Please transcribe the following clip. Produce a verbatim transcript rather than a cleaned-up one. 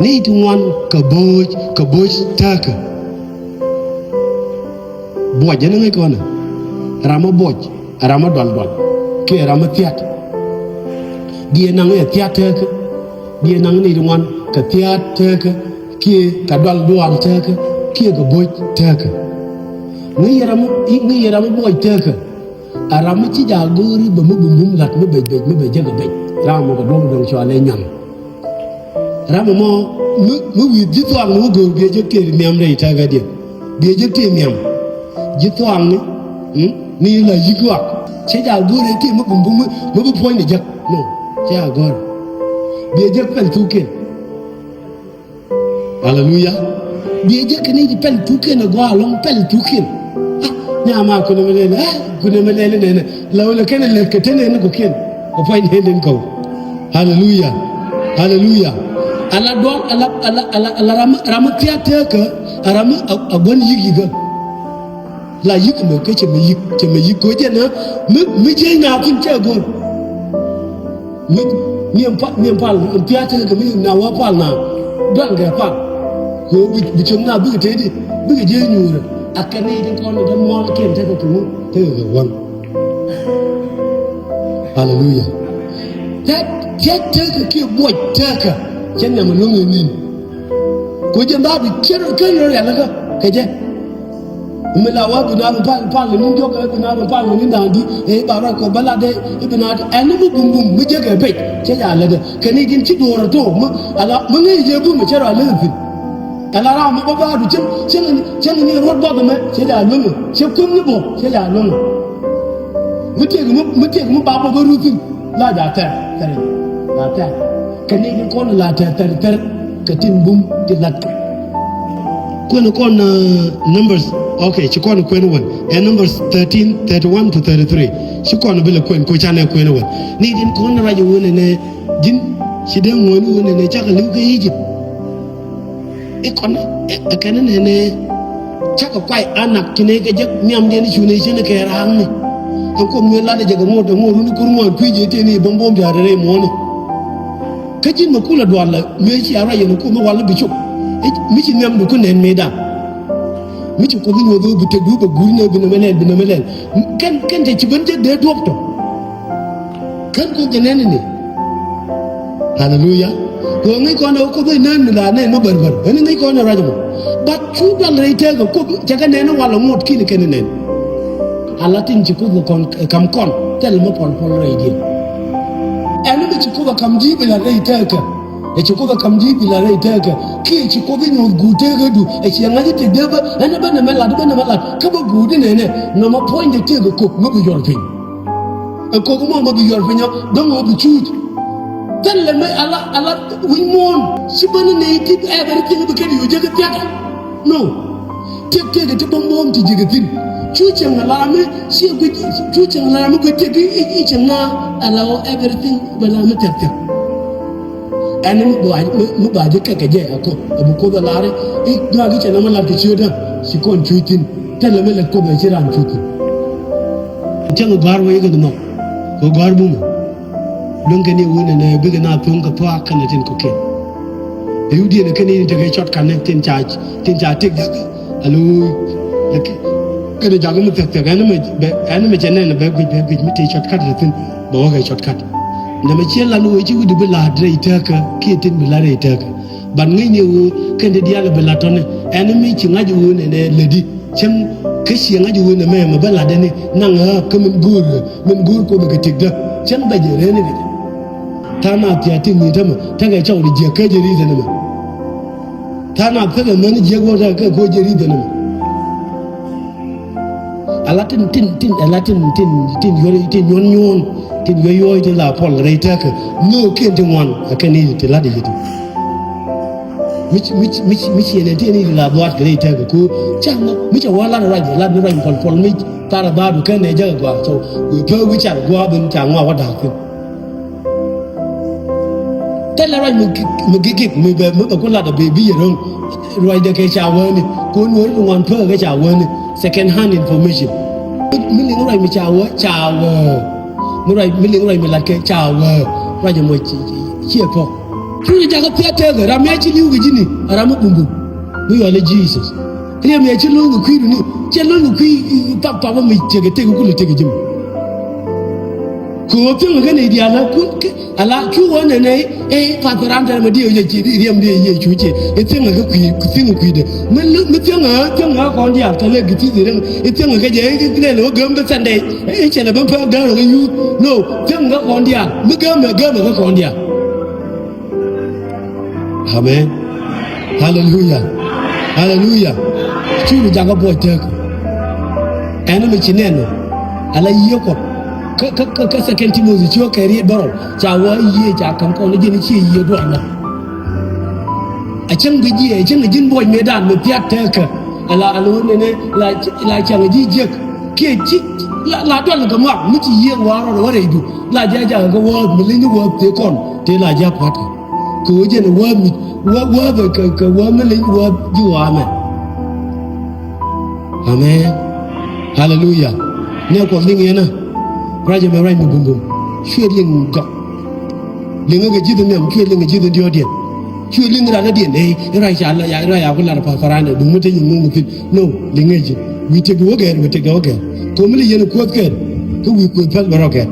Ni ti ŋuan kɛ bo̱o̱c, kɛ bo̱o̱c tekä. Buɔc ɛn ŋäc kɔnɛ. Ram mi buɔc, ram mi dual dual, kiɛ ram mi thiat. Diɛ naŋ ɛ thiat tekä. Diɛ naŋ ni ti ŋuan kɛ thiat tekä, kiɛ kɛ dual dual tekä, kiɛ kɛ bo̱o̱c tekä. Ŋäc yɛ ram mi, ŋäc yɛ ram mi buɔc tekä. A ram mi ci jaa go̱o̱ri bɛ mi bumbum lat mi bɛc bɛc mi bɛ jek a bɛc. Ram mɔ kɛ duɔ̱ŋ duɔ̱ŋ cɔalɛ nyuaŋ. Ram mɔ mi, mi wi̱i̱ ji̱ thuaŋni mi go̱o̱r biɛ jek tëë nhiam rɛy tɛ̈kädiɛn. Biɛ jek tëë nhiam. Ji̱ thuaŋni, mm, ni la yi̱k luak. Cɛ jaa go̱o̱ri tëë mi bumbum mi, mi bi puɔ̱nyni jek. No, cɛ jaa go̱o̱r. Biɛ jek pɛl thukiɛn. Aleluya. Biɛ jek kɛ ni di pɛl thukiɛn a gɔaa ɛlɔ̱ŋ pɛl thukiɛn. Ah, nyama kunɛ mi lɛl, ah, kunɛ mi lɛl nɛnɛ. La wä lɛ kɛn lɛ kɛ te nɛn kɔ̱kiɛn. Kɛ puɔ̱ny nɛn den kɔw. Aleluya. Aleluya. Ala duɔl, ala, ala, ala, ala ram, ram thiat tekä, ram a, a gua̱n yi̱k yi̱kä. La yi̱k mɛ kä cɛ mɛ yi̱k, cɛ mɛ yi̱k kɛ jɛn ɛ mi, mi jiɛc na thin cɛ go̱r. Mi, mi ɛn pal, mi ɛn pal, ɛn pia̱a̱ tëë kɛ mi na wä pal na duaŋ kɛ pal. Kɛ ɣöö bi, bi cieŋ na bikɛ tëëdi, bikɛ jiɛc nyuurɛ. A kɛ ni ti kɔn dee muɔ̱ɔ̱n kiɛn tekɛ kɛ ŋu, tekɛ kɛ waŋ. Aleluya. Tɛ, tɛ, tekɛ kiɛ buɔc tekɛ. Cɛ nhiam ɛlɔ̱ŋ ɛ ni̱n. Kɛ ɣöö jɛn ba bi cɛ rɔ kɛ rɔ rialikä kɛ jɛ. Mi la wä bi na bi pal, pal ni jɔk, bi na bi pal ni da̱a̱n di, ɛ ba rɔ kɔ bä la dee, bi na ɛn ni mi bum bum, mi jek ɛ pec, cɛ ja lɛ dee. Kɛ ni din ci duɔr ɛ to̱o̱k, mi, ala, mi ŋäc jɛ bum, cɛ rɔ lɛ thi̱n. Ala ram mi bä ba du cieŋ, cieŋ ni, cieŋ ni ruɔt bɔth mɛ, cɛ ja luäŋ, cɛ kuäŋ ni bɔ, cɛ ja luäŋ. Mi tiek mi, mi tiek mi ba bɔ bä ru thi̱n. La ja thɛr, thɛr, la thɛr. Kɛ ni di kɔn la thɛr, thɛr, thɛr. Kɛ tin bum ti lat. Kuɛn kɔn, uh, Numbers. Okay, ci kɔn kuɛn wän. Ɛ Numbers thirteen, thirty-one to thirty-three. Ci kɔn bi lɛ kuɛn, ko canɛ kuɛn wän. Ni din kɔn ruac wän nɛ ji̱n. Ci dee ŋuɔ̱n wän nɛ cakɛ li̱w kɛ Egypt. I̱ kɔn ɛ, ɛ kɛn nɛnɛ. Cakɛ kuay Anak ci nɛ kɛ jek nhiamdiɛn i̱ cu nɛ ci nɛ kɛ ra̱a̱ŋni. Ɛn Kuoth mëë lat ɛ jɛ kɛ ŋot, ɛ ŋot run i̱ kur ŋuan kui̱ jɛ tëë ni bäŋ buɔ̱m dia̱a̱r rɛy muɔ̱ɔ̱ni. Kä ji̱n mɛ kulɛ dual lɛ mëë ci a ruac yɛn ɛ Kuoth mi wal i̱ bi cop. I̱ mi ci nhiamdu kä nɛn mëëdan. Mi ci Kuoth i̱ nyuɔth ɣöö bi tëkdu bɛ guur nɛ bi nɛmɛ lɛl, bi nɛmɛ lɛl. Kɛn, kɛn tɛ ci ben jɛ dee duɔ̱p tɔ. Kän Kuoth jɛ nɛn ni. Haleluya. Kɛ ɣöö ŋäc kɔn ɛ Kuoth ɛ nɛn mi la nɛn mi bär bär. Ɛn ŋäc kɔn ɛ ruac ɛmɔ. But cu dual rɛy tëëkä Kuoth cɛ kɛ nɛn wal ɛ ŋot ki̱n kɛn nɛn. Ala tin ci Kuoth ɛ kɔn, ɛ kam kɔn thil mi pɔl pɔl rɛydiɛn. Ɛn mi ci Kuoth ɛ kam ji̱ bi la rɛy tëëkä. Ɛ ci Kuoth ɛ kam ji̱ bi la rɛy tëëkä. Kiɛ ci Kuoth ɛ nyuɔth guut tëëkädu. Ɛ ci ɛ ŋa̱c ɛ tëk dee bä ɛn ɛ bä nɛmɛ lat, bä nɛmɛ lat. Kä bä guut inɛnɛ nɔmɔ puɔ̱nydɛ tëëkä Kuoth mi bi yɔl piny. Ɛ Kuoth mɔ bä bi yuɔr piny ɔ, dɔ̱ŋ ɣöö bi cuuc. Thilɛ mi ala, ala wi̱c muɔ̱ɔ̱n ci bä ni nɛy ti everything bi kɛn yu jek thia̱k. No. Tiek tiek ti bä muɔ̱ɔ̱n ti jek thi̱n. Cu cieŋ ala mi ci guic, cu cieŋ ala mi guic tiek i̱, i̱, i̱ cieŋ na ala ɣöö everything bä la mi thia̱k thia̱k. Ɛn mi ba, mi, mi ba jek kɛ kɛ jɛ a Kuoth. Ɛ bi Kuoth a lar i̱, i̱, duaak i̱ cɛ na mi lat kɛ ciötdä. Ci kɔn cuuc thi̱n. Thilɛ mi lät Kuoth ɛ ci raan cuuc thi̱n. Cäŋ gɔ̱a̱r wec kɛ nhɔk kɛ gɔ̱a̱r bumɛ. Luäŋ kɛn i̱ wun ɛnɛ bikɛ na tho̱ŋ kɛ thuaak kɛnɛ tin kɔ̱kiɛn. Ɛ yuk diɛn ɛ kɛn i̱ tekɛ cɔt kanɛ tin ca, tin ca tëk jakä. Alo. Kɛnɛ jakä mi thiɛk thiɛk ɛn mɛ bɛ, ɛn mɛ cɛ nɛn bɛ guic, bɛ guic mi tëë cɔt kat rɛ thi̱n bɛ wä kɛ cɔt kat. Nɛmɛ ciɛ lan wec ci wi̱cdu bi la̱a̱t rɛy tëkä kiɛ tin bi la̱a̱t rɛy tëkä. Ban ŋäcni ɣöö kɛn ti diaal bi la̱t tɔ̱ni ɛn mi ci ŋa̱c ɣöö nɛnɛ lätdi. Cäŋ kä ciɛ ŋa̱c ɣöö nɛmɛ mɛ bä la̱tdɛ ni naŋ ɣä kä min go̱o̱r ɣä min go̱o̱r Kuoth kɛ tëkdä. Cäŋ bɛ jɛ rɛni kɛ jɛ. Tha̱a̱ŋ nath thia̱a̱ tëk ni tämɛ tekɛ cɔw di jiäk kä jɛ ri̱th ɛn ɛmɛ. Tha̱a̱ŋ nath tekɛ män jiäk wä tekɛ kɛ kuɔ jɛ ri̱th ɛn ɛmɛ. Ala tin, tin, tin, ala tin, tin, tin yuɔr, tin yuɔr nyuɔn, tin yuɔr yuɔr, tin la pɔl rɛy tëkä. Nhöökiɛn ti ŋuan, a kɛn i̱ ti lat i̱ ti. Mi ci, mi ci, mi ci, mi ci ɛn ɛn ti ɛn i̱ ti la buat kɛ rɛy tëkä ku. Ca ŋɔ, mi ca wä lat ruac, lat ni ruac pɔl pɔl mi tar a baadu kɛn ɛ jäk a gua̱a̱. So, wee pek wi̱c car gua̱a̱ bin ca ŋɔak wä da̱a̱k thi̱n. Thilɛ ruac mi gik, mi gik gik mi bɛ, mi bɛ ku lat a bi, bi yɛ ro̱ŋ. Ruacdɛ kɛ ca wäni. Kun weri bi ŋuan pek kɛ ca wäni. Second hand information. Mi, mi liŋ ruac mi ca wä, ca wä. Mi ruac, mi liŋ ruac mi lat kɛ ca wä. Ruac mɔ ci, ci, ci ɛ pɔk. Cu ni jakä piath tɛkɛ ram mi a ci li̱w kɛ ji̱ni a ram mi bumbum. Mi yɔal i̱ Jesus. Riɛm mi a ci lo̱ŋ kɛ kui̱duni cɛ lo̱ŋ kɛ kui̱ pap pap mi cɛ kɛ tek kulɛ tek kɛ ji̱ mi. Kɛ ɣöö thiäŋ kɛ nɛy diaal la kun kɛ ala cu ɣöö nɛnɛ. Ɛ path ran tɛn mi diɛ yɛ ci riɛm diɛ yɛ cu ci ɛ thiäŋ kɛ kui̱ thiäŋ kui̱dɛ. Mi thiäŋ thiäŋ kɔn diaal tɛ lɛ gɛ thi̱th riɛm ɛ thiäŋ kɛ jɛ ɛ lɛ lɛ wä gäm bä Sunday. Ɛ cɛ lɛ bä pɛl gäm kɛ yuth no thiäŋ kɛ kɔn diaal mi gäm ɛ gäm kɛ kɔn diaal. Amen. Haleluya. Haleluya. Cu ni jakä buɔc tek. Ɛn mi ci nɛn ala yiëë kɔn. Kä kä kä kä Second Timothy ci wä kɛ riet bärɔw ca wä yiëë ca ka̱m kɔn ji̱n ci yiëë duɔl na. A cäŋ bi jiɛ a cäŋ ji̱n buɔc mëëdan mi piat tekɛ. Ala ala wä nɛnɛ la la cäŋ ji̱ jiäk. Kiɛ ci la la dual kɛ muak mi ci yiëë wa̱a̱ rɔɔd wä rɛydu la ji̱ a jakä kɛ wäth mi leny ni wäth tëë kɔn tëë la ji̱ a pua̱tkɛ. Kɛ ɣöö jɛn ɛ wäth mi wäth wäth kɛ kɛ wäth mi leny wäth ji̱ ɣɔaa mɛ. Amen. Haleluya. Nɛ Kuɔth liŋ yɛn ɛ ruac ɛmɛ ruac mi bumbum. Cuɛ liŋ jɔk. Liŋ kɛ ji̱th nhiam cuɛ liŋ kɛ ji̱th diɔ̱ɔ̱diɛn. Cuɛ liŋ ran diɛn ɛ ruac ca ruac a ku lar path path ran ɛ duŋ mi te nyin ŋuŋ thi̱n. No, liŋ ɛ ji̱ wi̱i̱ tëk di wä gɛr wi̱i̱ tëk di wä gɛr. Komi li yɛn kuäth kɛn kä wi̱i̱ kuäth päl bɛ rɔ gɛr.